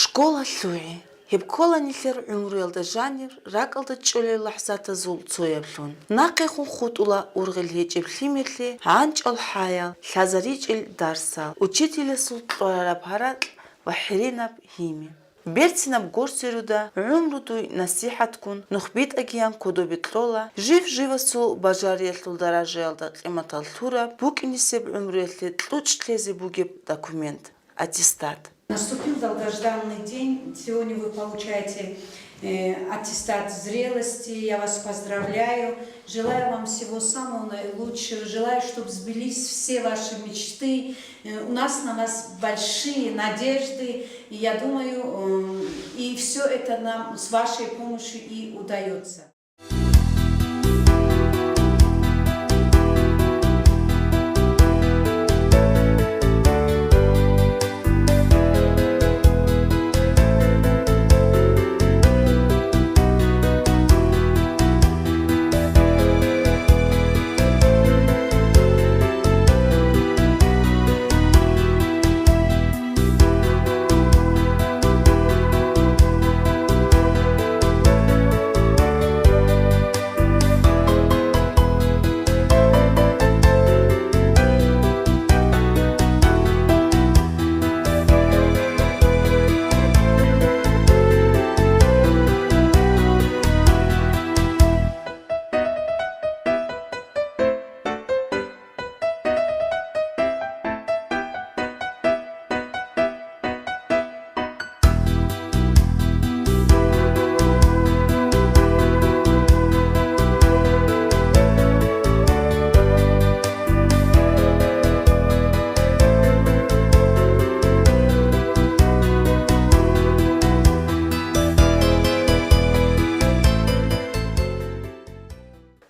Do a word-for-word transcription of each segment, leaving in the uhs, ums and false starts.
Школа лъугӀи. Гьеб ккола нилъер гӀумруялда жанир ракӀалда чӀолел лахӀзатазул цояблъун. Нахъехун хутӀула ургъел гьечӀеб лъимерлъи гӀанчӀал хӀаял, лъазаричӀел дарсал, учителасул кьварараб гьаракь ва хӀеренаб гьими. Берцинаб горсеруда гӀумру дуй насихӀатккун, нух битӀагиян кодобе кьола жив-живасул бажариялъул даражаялда къиматал лъураб букӀинисеб гӀумруялъе кьучӀ лъезе бугеб документ, аттестат. Наступил долгожданный день. Сегодня вы получаете, э, аттестат зрелости. Я вас поздравляю. Желаю вам всего самого наилучшего. Желаю, чтобы сбылись все ваши мечты. Э, у нас на вас большие надежды. И я думаю, э, и все это нам с вашей помощью и удается.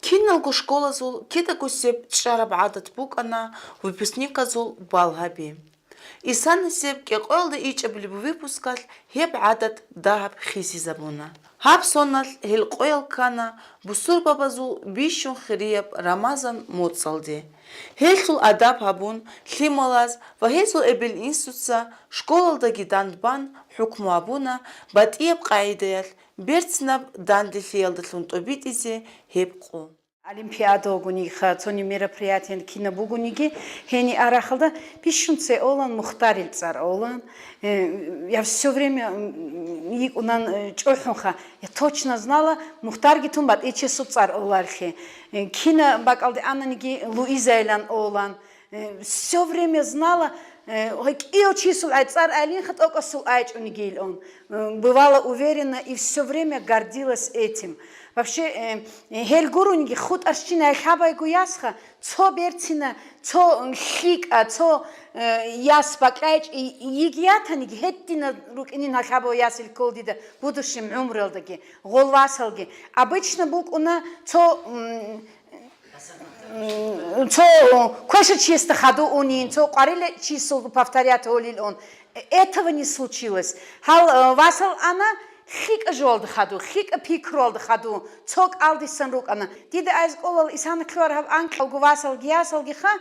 Киналго школазул кидаго сеп чӀараб гӀадат букӀана выпускниказул балгьаби. Исанасеб кӀикъоялда ичӀабилеб выпускалъ гьеб гӀадат дагьаб хисизабуна. Гьаб соналъ гьел къоял ккана бусурбабазул бищун хирияб Рамазан моцӀалде. Гьелъул адаб гьабун, лъималаз ва гьезул эбел-инсуца школалдаги дандбан хӀукму гьабуна батӀияб къагӀидаялъ берцинаб данделъиялдалъун тӀобитӀизе гьеб къо. Олимпиада вугониха, цони мероприятиян кинаб бугониги, гьени арахалда бищун цеолан, Мухтарил цӀар олан. Э, я всё время, м, йикӀунан, э, чӀухӀунха. Я точно знала, Мухтарги тун батӀичесул цӀар олархи. Э, кина бакӀалде ананиги Луизайилан олан. Э, всё время знала, э, гьай кӀияв чисул ай цӀар айлинха, тӀокӀасул айчӀунигил он. Э, бывала уверена и всё время гордилась этим. Вообще, э, гьел гуруниги хутӀарщинай лъабайго ясха, цо берцина, цо лъикӀа, цо, э, яс бакьайчӀ и-, йигиятаниги гьедина рукӀинин гьалъабав ясил ккол дида будущем гӀумруялдаги, гъолвасалги. Обычно букӀуна цо, м, М, цо квеша чиясда хадув унин, цо къварила чиясул повторять гьолил он. Этого не случилось. Гьал, э, васал ана, лъикӀа жоялда хадув, лъикӀа пикруялда хадув, цо кӀалдисан рукӀана. Дида айз кӀолал исана ккараб анкьалго васалги ясалгиха,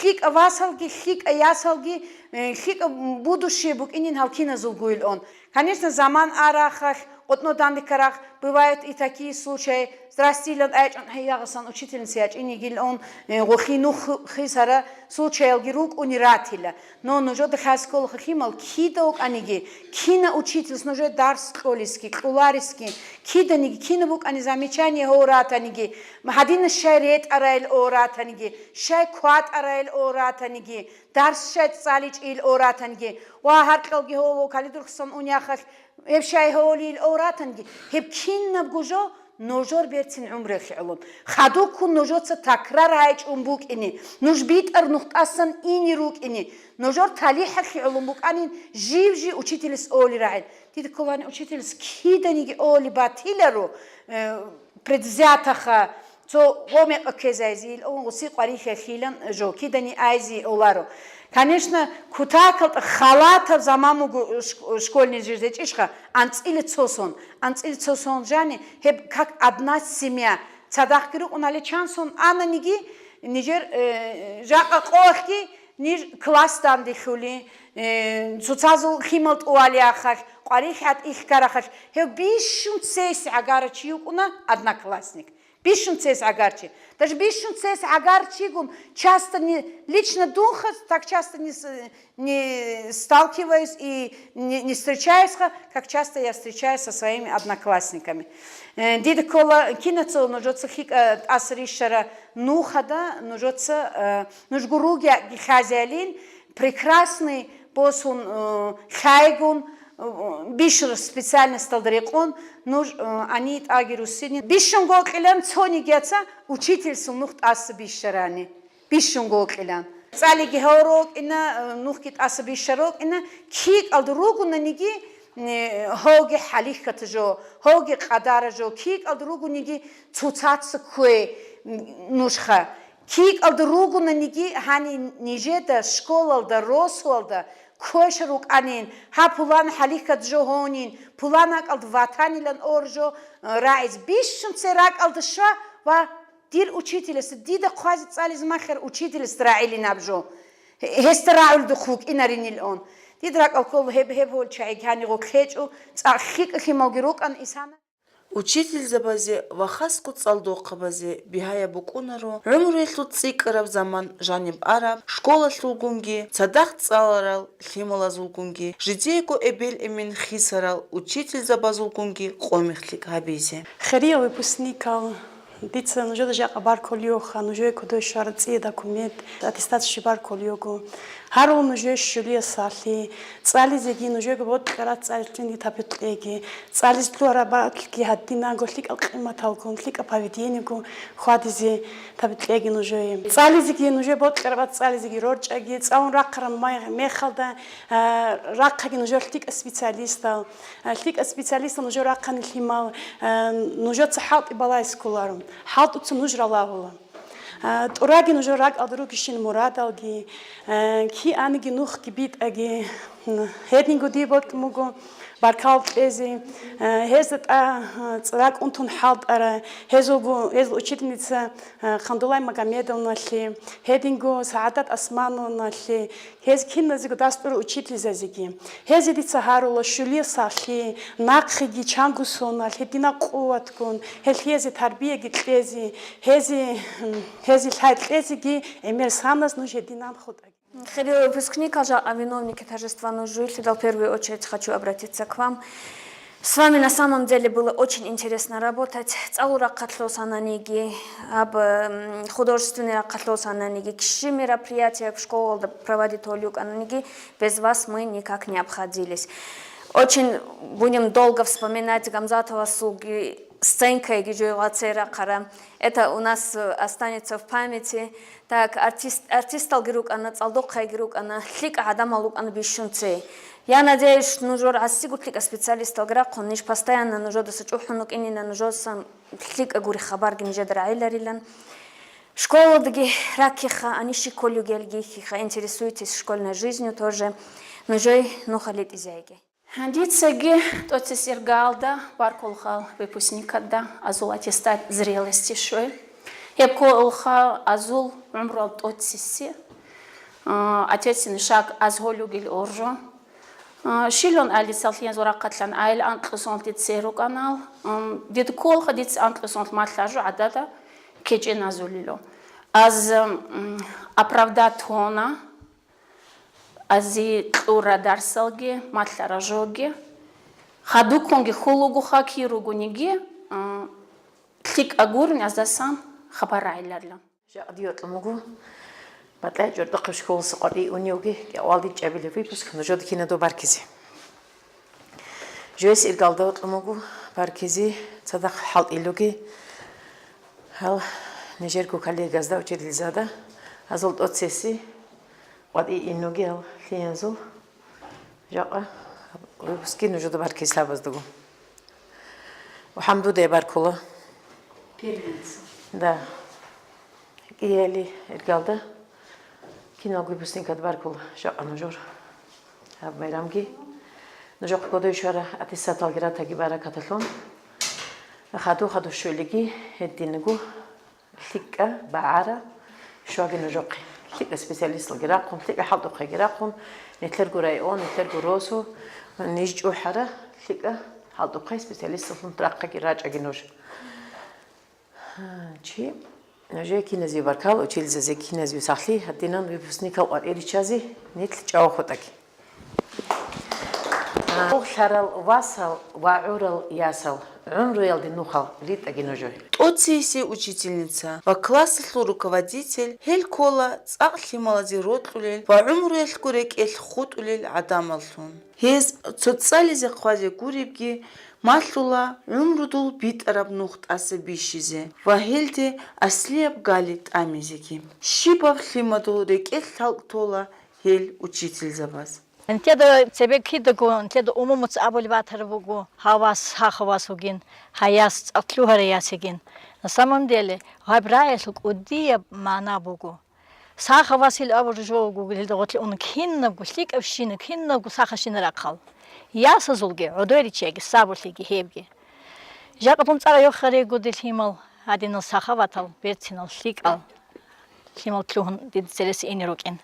лъикӀа васалги, лъикӀа ясалги, э, лъикӀа будущее букӀинин гьал киназул гуйил он. Конечно, заман арахалъ, къотӀно дандекарахъ, бывают и такие случаи. Здрасте, илан айчӀун, гьей, ягъасан учительница ячӀинигил он, э, гъохи нух хисара случаялги рукӀуни ратила. Но нужеда хасго лъимал кида вукӀаниги, кина учительс нужер дарс кьолесги, кьуларесги, киданиги, кина букӀани замечание гьо ратаниги, гьадина щай ретӀарайил о ратаниги, щай кватӀарайил о ратаниги, дарс щай цӀаличӀил о ратаниги, ва гьаркьалги гьо калидурхъсан ун яхалъ, гьеб щай гьолил о ратанги, гьеб кинабго жо нужер берцин гӀумрулъе гӀоло. Хадуккун нужеца такрар гьайчӀун букӀине, нуж битӀар нухтӀасан ине рукӀине, нужер талихӀалъе гӀоло букӀанин жив-жив учителис оли рагӀил. Дида кколани учителис киданиги оли батиларо, э, предвзятаха, цо гъо мекъа ккезайзил, о, гъуси къварилъа хилан жо, кидани айзи оларо. Конечно, кутакал халатаб заман буго шк-, школьный жирдечӀищха, анцӀила цо сон, анцӀила цо сон жани, гьеб как одна семья, цадахъги рукӀунали чан сон ананиги, нижер, э, жакъа къоялъги ниж класс данделъули, э, цоцазул лъимал тӀувалиахъалъ, къварилъи гьатӀилъ ккарахъалъ, гьев бищун цес гӀагарав чи вукӀуна, одноклассник. Бищун цес гӀагарчи. Даже бищун цес гӀагарчигун часто не, лично дунха так часто не, с- не сталкиваюсь и не, не встречаюсь, как часто я встречаюсь со своими одноклассниками. Э, Дида ккола кинаца нужеца хикӀа тӀаса рищара нухада, нужеца, э, нуж гуруги хазиалин, прекрасный босун, э, лъайгун, э, бищун специальносталда рекъон, нуж, э, ани тӀаги руссини. Бищун гокьилан цонигеца учительсул нух тӀаса бищарани. Бищунго вукӀилан. ЦӀалиги гьавро вукӀина, нухги тӀаса бищаро вукӀина, кикӀалда ругонаниги, э, гьавги хӀалихьат жо, гьавги къадара жо, кикӀалда ругониги цоцаца ккве, м, нужха. КикӀалда ругонаниги гьанин нижеда школалда, росуалда кквеша рукӀанин, гьа пулан хӀалихьат жо гьонин, пулан акӀалда ватанилан ор жо, э, рагӀиз бищун церакӀалда щва ва Дир учителас, дида хъвазе цӀализ махер учителас рагӀилин аб жо. Гьесда рагӀулдухъ вукӀинаринилан. Дид ракӀал ккола гьеб-гьеб гьол чагӀи гьанигъо ккечӀо, цӀакъ лъикӀлъималги рукӀан исана. Учительзабазе ва хасго цӀалдохъабазе бигьаяб букӀунаро гӀумруялъул цӀикӀкӀараб заман жаниб араб, школалъулгунги, цадахъ цӀаларал лъималазулгунги, жидеего эбел-эмен хисарал учительзабазулгунги къомихлъи гьабизе. Хириял выпускникал, дица нужеда жакъа баркулиоха, нужее кодой щвара цӀие документ, аттестат щиб баркулиого. Гьарул нужее щулияс сахлъи, цӀализеги нужего бокьараб цӀализлъунги табикьеги, цӀализ лъугьараб бакӀги гьадинаго лъикӀал къиматалгун, лъикӀал поведениего хьвадизе табикьеги нужее. ЦӀализеги нужее бокьараб цӀализеги рорчӀаги, цӀалун рахъараб май-, мехалда, а, рахъаги нужер лъикӀал специалистал. ЛъикӀал специалистал нужер рахъани лъимал, а, нужеца хӀалтӀи балагьизе кколаро. ХӀалтӀуца нуж ралагьула. А, тӀураги нужер ракӀалда ругищин мурадалги, а, кианиги нухги битӀаги. Гьединго дие бокьун буго баркал кьезе, а, гьезда тӀа, а, ракӀ унтун хӀалтӀара, гьезулгу-, гьезул учительница, а, Хандулай Магомедовналъе, гьединго СагӀадат Османовналъе, гьез киназего дас тӀур учительзазеги. Гьезие дица гьарула щулиялъ сахлъи, нахъеги чанго соналъ, гьединаб къуватгун, гьелъ гьезе тарбияги кьезе, гьезе, гьезе лъай кьезеги гӀемер саназ нуж гьединан хутӀаги. Хириял выпускникал, жакъа виновники торжества, нуж жуйлъидал, в первую очередь хочу обратиться к вам. С вами на самом деле было очень интересно работать. ЦӀалул рахъалъул сананиги, аб, м, художественный рахъалъул сананиги, кищи мероприятия в школалда проводить гьолюкананиги, без вас мы никак не обходились. Очень будем долго вспоминать Гамзатовасулги сценкаги жойгъацей рахъара. Это у нас, э, останется в памяти. Так, артист, артисталги рукӀана, цӀалдохъайги рукӀана, лъикӀа гӀадамал рукӀана бищун цей. Я надеюсь, нужер гӀасигу лъикӀа специалисталги рахъун, ниж постоянно нужедаса чӀухӀун рукӀинина, нужесан лъикӀа гури хабарги нижеда рагӀиларилан. Школадаги раккиха, они щи кколюгелги хиха, интересуйтесь школьной жизнью тоже, нужей нуха литӀизейги. Дицаги тӀоцес иргалда баркулха выпускникада азул аттестат зрелости щвей. Гьеб кколха азул гӀумруялъ тӀоцеси, а, ответственный шаг аз гьолюгил уржу. А, щилон али салхиязул рахъалъан айил анкьусунал дица рукӀанал. Ам, дид кколха дица анкьусунал малъа жо гӀадада кечӀиназулило. Аз, м, оправдать гьона. Ази кьура дарсалги, малъара жоги. Хадуккунги хьул вугоха кир ругониги, а, лъикӀа гурони аздасан хабар рагӀиларилан. Жакъа дие кьун буго, батӀа чӀордохъеб школалъа къватӀий уневги, кӀиявалди чӀабилеб выпуск нужеда кинадо баркизе. Жоялъ иргалда кьун буго баркизе, цадахъ хӀалтӀилуги. Гьал нижерго коллегазда, учительзада, азул тӀоцеси къватӀий инуги гьал лъиязул. Жакъа выпуски нужеда баркизе лъабаздаго. ВахӀамдуде баркула. Первенство. Да. КӀияли иргалда киналго выпускникад баркула жакъа нужер. Гьаб байрамги нужехъ кодой щвара аттестаталги ратаги баракаталъун. Хаду-хаду щвелиги гьединго лъикӀа багӀара щваги нужехъе. ЛъикӀа специалистлъиги рахъун, лъикӀа хӀалтӀухъеги рахъун, нилъерго район, нилъерго росу, ниж чӀухӀара, лъикӀа хӀалтӀухъе специалистлъун рахъаги рачӀаги нуж. Чи, нужее киназие баркал, училищазе киназие сахлъи, гьадинан выпускникал къватӀире риччазе нилъ чӀвазе хутӀаги. Угълъарал васал ва гӀурал ясал, гӀумруялде нухал ритӀаги нужее. ТӀоцебесеб учительница ва классалъул руководитель, гьел ккола цӀакъ лъималазе рокьулел ва гӀумруялъго рекӀелъ хутӀулел гӀадамаллъун. Гьез цоцӀализе хъвазе гуребги малъула гӀумрудул битӀараб нух тӀаса бищизе ва гьелде аслияб гали тӀамизеги. Щибаб лъимадул рекӀелъ лъалкӀ тола гьел учительзабаз. Нилъеда цебе кидаго, нилъеда умумуца абулеб батараб буго, гьав вас сахав вас вугин, гьав яс цӀакъ лъугьарав яс йигин. На самом деле, гьаб рагӀиялъул кӀудияб магӀна буго. Сахав вас ил абураб жо вуго, гьелда гъорлъе ун кинабго лъикӀабщина, кинабго сахавщина рахъал. Ясазулги, гӀодой риччайги, сабурлъиги гьебги. Жакъа дун цӀар йохарейго, дир лъимал, гьадинал сахаватал, берцинал, лъикӀал лъимал лъугьун дида церес ине рукӀин.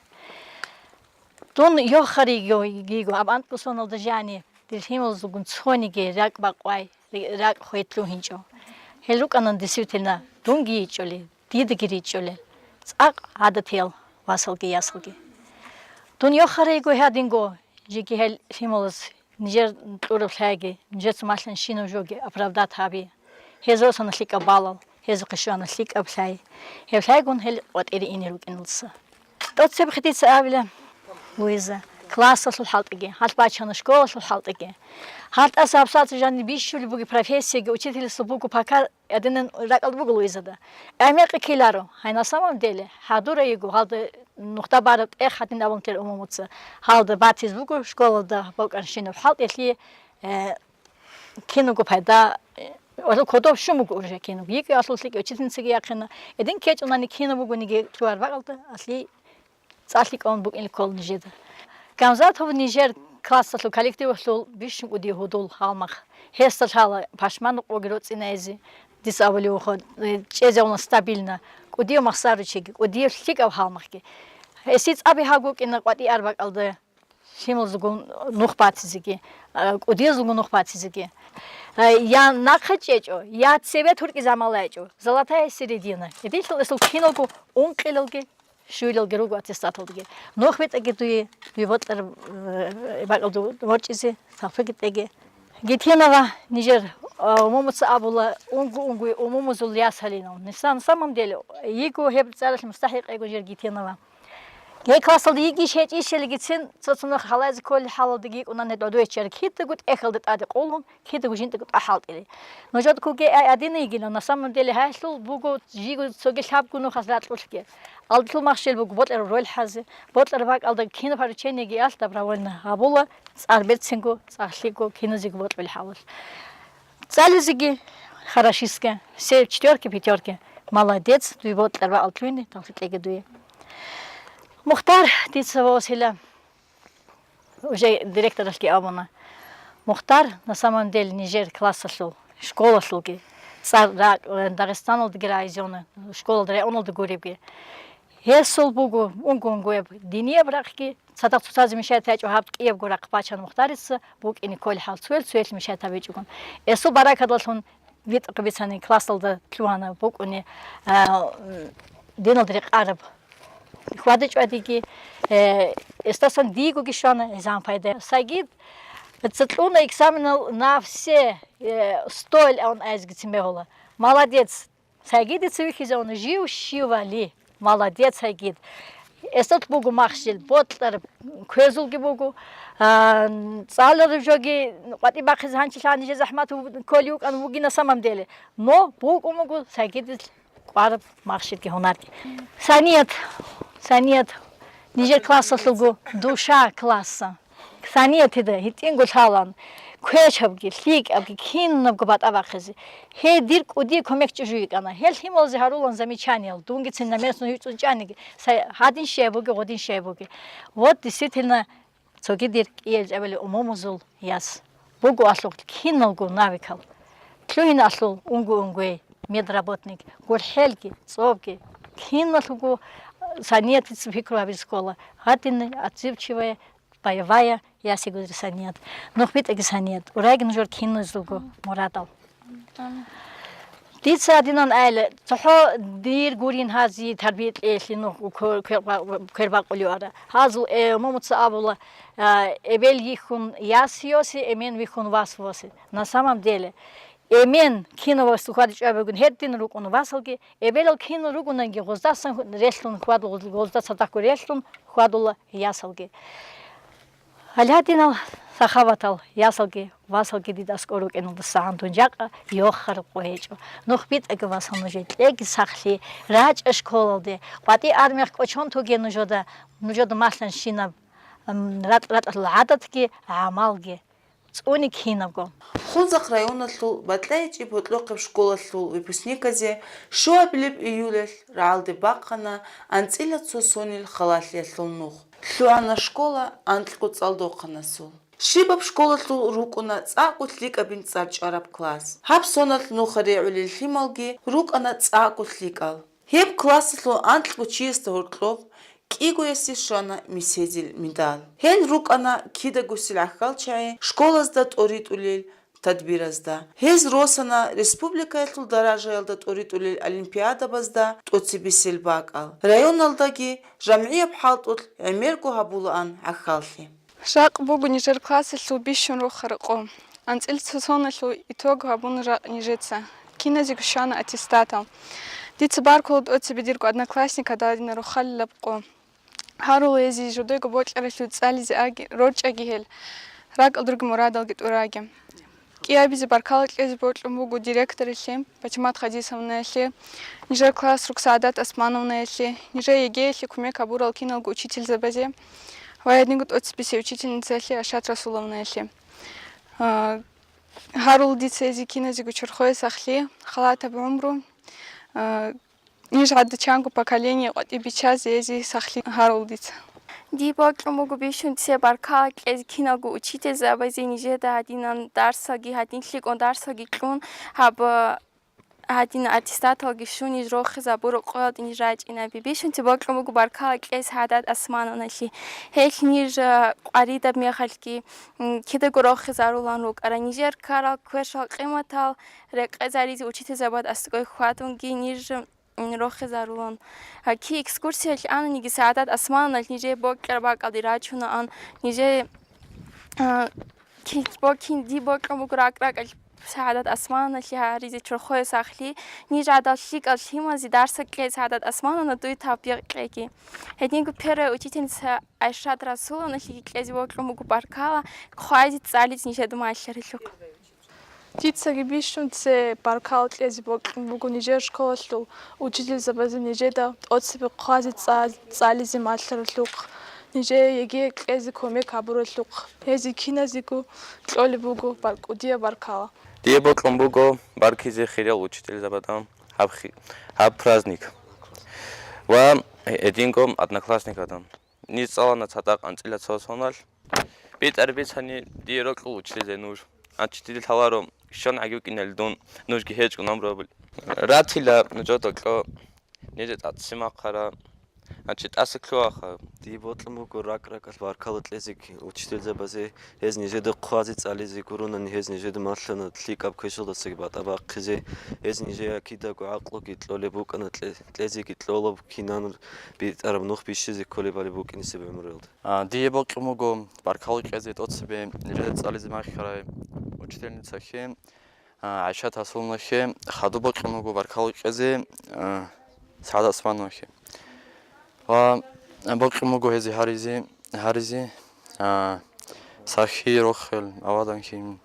Дун йохарейго, йиго, аб анкьго соналда жани, дир лъималазулгун цониги ракӀ бакъвай, ракӀ хвей лъугьинчӀо. Гьел рукӀана, действительно, дунги йичӀоли, дидаги ричӀоли, цӀакъ гӀадатиял васалги ясалги. Дун йохарейго гьадинго, жеги гьел лъималаз нижер кьураб лъайги, нижеца малъанщинаб жоги оправдать гьаби. Гьез росана лъикӀаб балал, гьезухъе щвана лъикӀаб лъай. Гьеб лъайгун гьел къватӀире ине рукӀиналдаса. ТӀоцебехъ дица абила, Луиза, классалъул хӀалтӀиги, гьалъ бачана школалъул хӀалтӀиги. Гьалъ тӀаса гьабсагӀат жаниб бищулеб бугеб профессияги учительство буго, пока гьадинан ракӀалда буго Луизада. ГӀемер къикиларо, гьай, на самом деле, гьадурай йиго, гьалда нухда бараб тӀехь гьадин абун тер умумуца. Гьалда батиз буго школалда бокӀанщинаб хӀалтӀи, гьелъие, э, кинабго пайда, э, кодоб щун буго уже кинабго. ЙикӀиялъул лъикӀ учительницаги яхъина. Гьедин ккечӀунани кинаб бугониги лъугьар бакӀалда, аслий цӀар лъикӀаб букӀине ккола нижеда. Гамзатов нижер классалъул коллективалъул бищун кӀудияв гьудул гьалмагъ. Гьесда лъала пашманухъ вугев роцӀцӀинайзе, дица абулев вуго, э, чӀезе гьавуна стабильно, кӀудияв махсаручиги, кӀудияв лъикӀав гьалмагъги. Гьесие цӀаби гьаб букӀина къватӀир бакӀалда лъималазулгун нух батизеги, а, кӀудиязулгун нух батизеги. А, я нахъе чӀечӀо, я цеве туркӀизе гӀамал гьечӀо, золотая середина. Гьединлъидал гьесул киналго ункъилалги, щуялги руго аттестаталдаги. Нух битӀаги дуе, дуе бокьараб, э, бакӀалда ворчӀизе, салфетги тӀеги. Гитенова нижер, а, умумуца абула, унго-унгояв умумузул ясалинал. Нилъ на самом деле, йиго гьеб цӀаралъе мустахӀикъ йиго нижер Гитенова. Гьей классалда йигищ гьечӀищ гьелегицин, цо-цо нух гьалазе кколел хӀалалдаги йикӀунан гьел гӀодов чӀарал, кидаго тӀехьалда тӀаде къулун, кидаго жиндаго тӀахӀалтӀилей. Нужеда ккоге гӀадина йигилан, на самом деле гьелъул буго жиго цоги лъабго нухалъ ракьулъги. Алдалъул махщел буго бокьараб роль хӀазе, бокьараб бакӀалда кинаб поручениеги алъ добровольно гьабула, цӀар берцинго, цӀар лъикӀго, киназего бокьулел хӀалалъ. ЦӀализеги хорошистка, все четвёрки, пятёрки. Молодец, дуе бокьараб бакӀал лъугьине, талхи кьеги дуе. Мухтар, дица вовасила, уже директоралъги абуна. Мухтар, на самом деле, нижер классалъул, школалъулги, цӀар ракӀ-, Дагъистаналдаги районалда, школалда, районалда гуребги. Гьесул буго унго-унгояб динияб рахъги, цадахъ цоцазе мешать гьечӀо, гьаб кӀиябго рахъ бачана Мухтарица, букӀине кколел хӀал цоял-цоялъ мешать гьабичӀогун. Гьесул баракаталдалъун витӀухъе бицани классалда лъугьана букӀуни, а, диналда рекъараб хьвада-чӀвадиги, э, гьесдасан дигоги щвана гӀезегӀан пайда. Сагид, ца кьуна экзаменал на все, э, сто ил абун айзгицин бегьула. Молодец! Сайгидица вихьизавуна жив щивали. Молодец, Сайгид. Эсалъ буго махщел, бокьараб квезулги буго. А, цӀалараб жоги къватӀи бахъизе гьанчи лъани же захӀмат ву-, кколев вукӀан вугин на самом деле. Но букӀун буго Сайгидил кӀвараб махщелги гьунарги. Саният, Саният, нижер классалъулго душа класса. Саниятида гьитӀинго лъалан, квешабги, лъикӀабги, кинабго батӀа бахъизе. Гьей дир кӀудияв кумекчи жуй йикӀана. Гьел лъималазе гьарулан замечаниял, дунгицин намесно юцӀун чӀаниги, сай гьадин щай буги, гъодин щай буги. Вот, действительно, цоги дир кӀияб-чӀабали умумузул яс. Буго алъул киналго навыкал. Лъугьиналъул унго-унгояй медработник, гурхӀелги, цӀобги, киналъулго Саниятица пикру гьабизе ккола. Гьадин отзывчивая, боевая, я сигудри Саният. Нух битӀаги Саният. Урайги нужер киназулго мурадал. Дица гьадинан айла, цохӀо дир гурин гьази тарбия кьеялъе нух квер-, квер-, квербакъулев ара. Гьазул, э, умумуца абула, а, эбел йихьун яс йосе, эмен вихьун вас восе. На самом деле, эмен кинавас хьвади чӀвай бугин гьедин рукӀун васалги, эбелал кинал ругонаги гъоздасан релълъун хьвадул, гъозда цадахъго релълъун хьвадула ясалги. Гьале гьадинал сахаватал ясалги васалги дида аскӀор рукӀиналдасагӀан дун жакъа йохараб къо гьечӀо. Нух битӀаги васал нужее кьеги сахлъи, рачӀа школалде, къватӀи армиялъ кӀочон тоге нужеда, нужеда малъанщинаб, м, ратӀ-, ратӀалъул гӀадатги гӀамалги цӀуни кинабго. Хунзахъ районалъул БатӀлайичӀеб гьоркьохъеб школалъул выпускниказе щуабилеб июлалъ рагӀалде бахъана анцӀила цо сонил халалъиялъул нух. ЛъугӀана школа анкьго цӀалдохъанасул. Щибаб школалъул рукӀуна цӀакъго лъикӀабин цӀар чӀвараб класс. Гьаб соналъ нухалъ регӀулел лъималги рукӀана цӀакъго лъикӀал. Гьеб классалъул анкьго чиясда гьоркьоб кӀигоясе щвана мисезил медаль. Гьел рукӀана кидагусел гӀахьалчагӀи школазда тӀоритӀулел тадбиразда. Гьез росана республикаялъул даражаялда тӀоритӀулел олимпиадабазда тӀоцебесел бакӀал. Районалдаги жамгӀияб хӀалтӀулъ гӀемерго гьабулаан гӀахьаллъи. Жакъ буго нижер классалъул бищун рохараб къо. АнцӀила цо соналъул итог гьабуна жакъ нижеца. Киназего щвана аттестатал. Дица баркула тӀоцебе дирго одноклассниказ гьадинаб рохалилаб къо. Гьарула гьезие жидего бокьаралъув цӀализе аги, рорчӀаги гьел, ракӀалда ругел мурадалги тӀураги. КӀиабизе баркала кьезе бокьун буго директоралъе, Патимат Хадисовнаялъе, нижер класс рук СагӀадат Османовнаялъе, нижер ЕГЭялъе кумек гьабурал киналго учительзабазе ва гьединго тӀоцебесеб учительницаялъе Ашат Расуловнаялъе. А, гьарула дица гьезие киназего чорхое сахлъи, халатаб гӀумру. А, Ниж гьадин чанго поколение къватӀибе биччазе гьезие сахлъи гьарула дица. Дие бокьун буго бищун цебе баркала кьезе киналго учительзабазе, нижеда гьадинан дарсалги, гьадин лъикӀун дарсалги кьун, гьаб, гьадин аттестаталги щун, ниж рохизабураб къоялде ниж рачӀинаби. Бищун цебе бокьун буго баркала кьезе СагӀадат Османовналъе. Гьелъ ниж, а, къваридаб мехалъги, м, кидаго рохизарулан рукӀара. Нижер ккарал квешал къиматал рекъезаризе учительзабаз аскӀой хьвадунги ниж м, рохизарулан. А, ки экскурсиялъ ананиги, СагӀадат Османовналъ нижее бокьараб бакӀалде рачунаан, нижее, а, ки бокин, дие бокьун буго ракӀ-ракӀалъ СагӀадат Османовналъе гьаризе чорхое сахлъи, ниж гьадал лъикӀал лъималазе дарсал кье, СагӀадат Османовна, дуе тавпикъ кьеги. Гьединго первая учительница Айшат Расуловналъеги кьезе бокьун буго баркала, хъвазе цӀализе нижеда малъаралъухъ. Дицаги бищун цебе баркала кьезе бокьун буго нижер школалъул учительзабазе нижеда тӀоцебе хъвазе цӀа-, цӀализе малъаралъухъ, нижее ЕГЭ кьезе кумек гьабуралъухъ. Гьезие киназего кьолеб буго бар-, кӀудияб баркала. Дие бокьун буго баркизе хириял учительзабазда гьаб хи-, гьаб праздник ва гьединго одноклассниказда. Ниж цӀалана цадахъ анцӀила цо соналъ. БитӀар бицани дие рокьул училизе нуж. Гьанчи дида лъаларо, щон гӀаги вукӀиналъ дун, нужги гьечӀо номрабул. Ратила нужеда кьо, нижеда тӀад симахъара, гьанчи тӀаса ккоха. Дие бокьун буго ракӀ-ракӀалъ баркала кьезе учительзабазе, гьез нижеда хъвазе цӀализе гурони, гьез нижеда малъана лъикӀаб квешалдасаги батӀа бахъизе, гьез нижее кидаго гӀакълуги кьолеб букӀана, кье-, кьезеги кьола кинан битӀараб нух бищизе кколебали букӀине цебе гӀумруялда. А, дие бокьун буго баркала кьезе тӀоцебе нижеда цӀализе малъарай учительницахъе, а, ГӀайшат Расуловнахъе, хадуб бокьун буго баркала кьезе, а, СагӀадат Османовнахъе. Ва бокьун буго гьезие гьаризе, гьаризе, а, сахлъи, рохел, аваданлъи.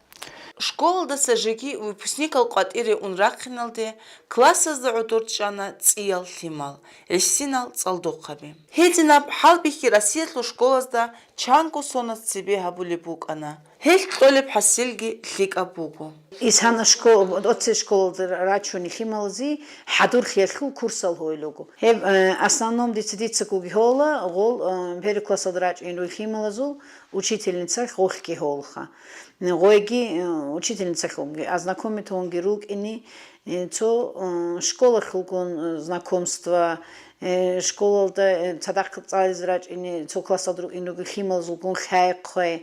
Школалдаса жеги выпускникал къватӀире ун рахъиналде классазда гӀодор чӀана цӀиял лъимал, гӀисинал цӀалдохъаби. Гьединаб хӀалбихьи Россиялъул школазда чанго соналъ цебе гьабулеб букӀана. Гьелъ кьолеб хӀасилги лъикӀаб буго. Исана школ-, оце школалда рачунел лъималазе хӀадурлъиялъул курсал гьойил руго. Гьеб, э, основном дица, дицаго гьола, гъол, э, первый классалда рачӀунел лъималазул учительницалъ гъолъги гьолха. Гъойги, э, учительницалъулги ознакомитунги рукӀине, э, цо, э, школалъулгун, э, знакомство, э, школалда, э, цадахъ цӀализе рачӀине, цо классалда рукӀине ругел лъималазулгун лъай-хъвай.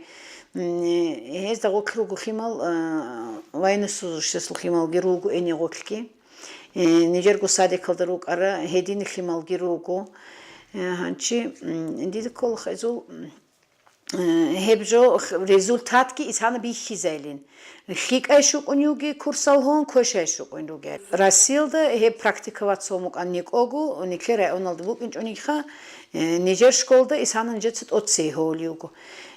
М, э, гьезда гъолъ руго лъимал, э, военнослужащийсул лъималги руго гьенир гъолъги. Э, нижерго садикалда рукӀара гьединал лъималги руго. Э, гьанчи, м, дида ккола хезул, м, Э, гьеб жо х-, результатги исана бихьизайлин. ЛъикӀай щукӀун юги курсал гьон, квешай щукӀун ругел. Россиялда гьеб практика вацун букӀан никӀого, нилъер районалда букӀинчӀониха, э, нижер школда исана нижеца тӀоцей гьолиуго.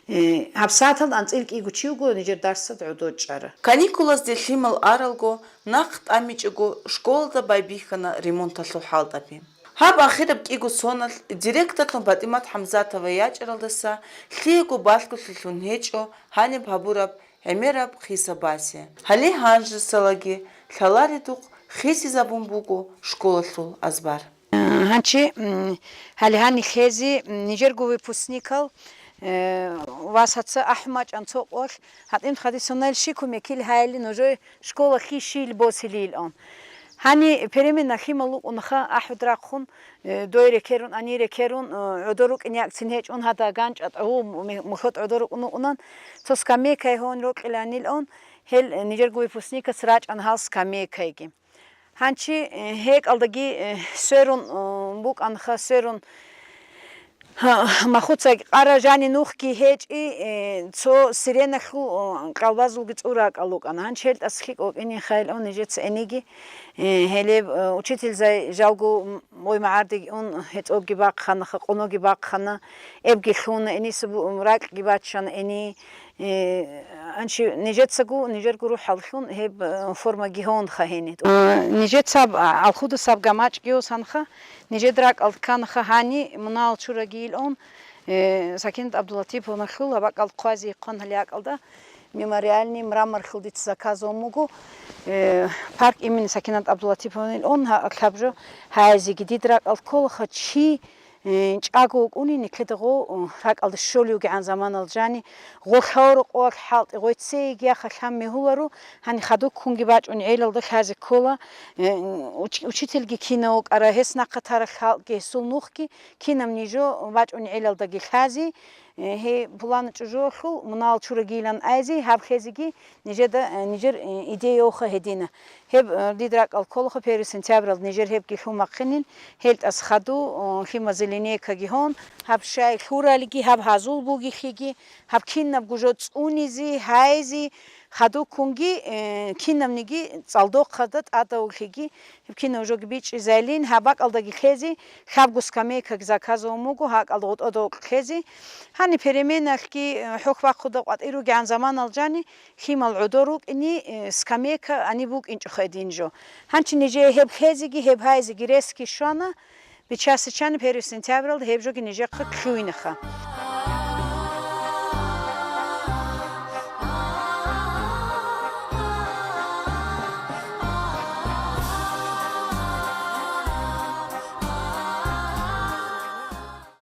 Э, гьабсагӀаталда анцӀил кӀиго чи вуго нижер дарсад гӀодор чӀара. Каникулазде лъимал аралго, нахъ тӀамичӀого, школалда байбихьана ремонталъул хӀалтӀаби. Гьаб ахираб кӀиго соналъ директорлъун ПатӀимат ХӀамзатова ячӀаралдаса лъиего балъголъи лъун гьечӀо гьаниб гьабураб гӀемераб хиса-баси. Гьале гьанжесалаги лъаларидухъ хисизабун буго школалъул азбар. Гьанчи, м, гьале гьаниб лъезе, м, нижерго выпускникал, э, васаца ахӀун бачӀан цо къолъ, гьатӀин хадисунал щи кумекил гьайли нужее школа хищил босилилан. Гьаниб перемена лъимал вукӀунаха ахӀуд рахъун, э, дой рекерун, ани рекерун, э, гӀодор рукӀине якцин гьечӀун гьада ганчӀа тӀагьу м-, мухьо гӀодор рукӀун вукӀунан, цо скамейкай гьон рокьиланилан, гьел, э, нижерго выпускникас рачӀана гьал скамейкайги. Гьанчи, э, гьекӀалдаги, э, сверун, э, букӀанха, сверун Гьа, махуца къара жани нухги гьечӀи, э, цо сиреналъул, о, кьалбазулги цӀура кӀал рукӀана. Гьанчи гьел тӀасхъи кӀокӀинин хайилан нижеца эниги, э, гьелеб, э, учитель зай жалго м-, ой магӀардеги ун гьецӀоги бахъана, къуноги бахъана, эбги лъуна, эниса бу-, ракьги баччана эни, Э, анчи нижецаго, нижерго рухӀаллъун гьеб, э, формаги гьонха гьениб. Э, нижецаб, а, алхудасаб гамачӀги осанха, нижеда ракӀалда кканаха гьани, мунагьал чурагийилан, э, Сакинат ГӀабдулатиповналъул гьаб бакӀал хъвази хъван гьале акӀалда, мемориальный мраморхъул дица заказун буго, э, парк имени Сакинат ГӀабдулатиповнилан гьа-, гьаб жо гьайзиги дида ракӀалда кколаха чи, Э, чӀаго вукӀуни, никеда гъо, э, ракӀалда щолевгигӀан заманал жани, гъо лъаваро къоялъ хӀалтӀи, гъой цейги яха лъан мегьуларо, гьани хадубккунги бачӀун гӀелалда лъазе ккола, э, уч-, учительги кинав вукӀара, гьес нахъа тарал халкъги, гьесул нухги, кинаб нижо бачӀун гӀелалдаги лъази, э, гьей пулана чӀужуялъул мунагьал чурагийилан айзи, гьаб лъезеги нижеда, э, нижер, э, идея йовха гьедина. Гьеб, э, дида ракӀалда кколаха первый сентябралда нижер гьебги лъун бахъинин, гьел тӀас хаду, э, лъимазе линейкаги гьон, гьаб щай лъуралиги, гьаб гьазул бугелъиги, гьаб кинабго жо цӀунизе, гьайзе, хадубккунги, э, кинабниги цӀалдохъада тӀадавулъиги, гьеб кинаб жоги бичӀчӀизайлин, гьаб бакӀалдаги лъезе, лъабго скамейкаги заказун буго, гьакӀалда гъотӀода гъоркь лъезе. Гьани переменалъги, э, хӀухь бахъуда къватӀир ругегӀан заманал жани, лъимал гӀодор рукӀини, э, скамейка ани букӀинчӀоха гьедин жо. Гьанчи нижее гьеб лъезеги, гьеб гьайзеги ресги щвана, бичасичани первый сентябралда гьеб жоги нижехъа лъугьинаха.